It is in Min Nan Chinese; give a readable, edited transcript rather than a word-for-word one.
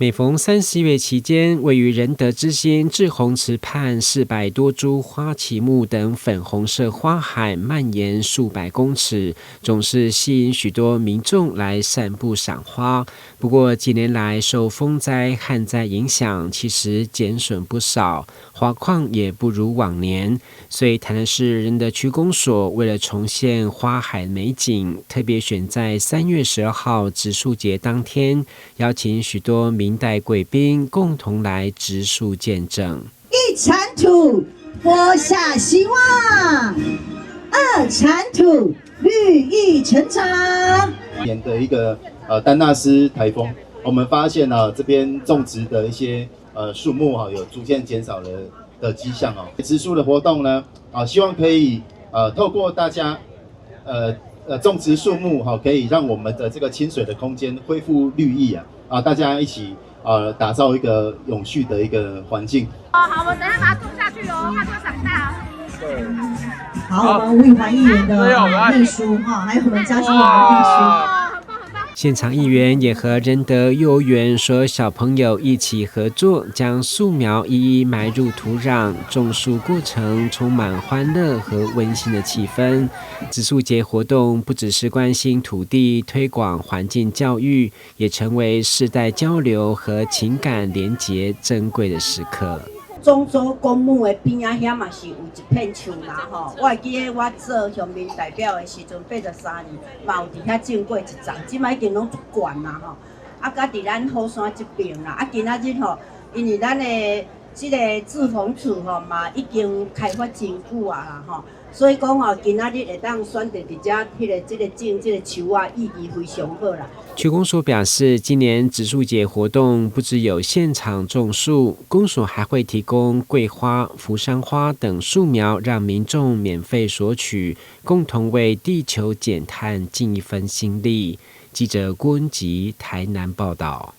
每逢三四月期間，位於仁德之心滯洪池畔400多株花旗木等粉紅色花海蔓延數百公尺，總是吸引許多民眾來散步賞花。不過近年來受風災、旱災影響，其實減損不少，花況也不如往年。所以台南市仁德區公所為了重現花海美景，特別選在3月12號植樹節當天，邀請許多明代貴賓共同來植樹見證。一鏟土播下希望，二鏟土綠意成長。年的一個丹娜絲颱風，我們發現呢，這邊種植的一些樹木哈，有逐漸減少了的跡象哦。植樹的活動呢，啊，希望可以透過大家種植樹木哈，可以讓我們的這個清水的空間恢復綠意啊，啊，大家一起打造一個永續的一個環境。哦，好，我們等下把它種下去哦，它就會長大。對。好，我們吳以環議員的秘書哈，還有我們嘉興議員的秘書。現場議員也和仁德幼兒園所有小朋友一起合作，將樹苗一一埋入土壤。種樹過程充滿歡樂和溫馨的氣氛。植樹節活動不只是關心土地、推廣環境教育，也成為世代交流和情感連結珍貴的時刻。總祖公墓的邊仔遐嘛是有一片樹啦吼，我會記得我做鄉民代表的時陣，83年嘛有佇遐種過一叢，這擺已經攏足懸啦吼。啊，佮佇咱虎山這邊啦，啊，今仔日吼，因為咱的這個滯洪池吼嘛已經開發真久啊啦吼，所以講吼，今仔日會當選擇佇遮彼個這個種這個樹仔，意義非常好啦。區公所表示，今年植樹節活動不只有現場種樹，公所還會提供桂花、扶桑花等樹苗，讓民眾免費索取，共同為地球減碳盡一份心力。記者郭文吉台南報道。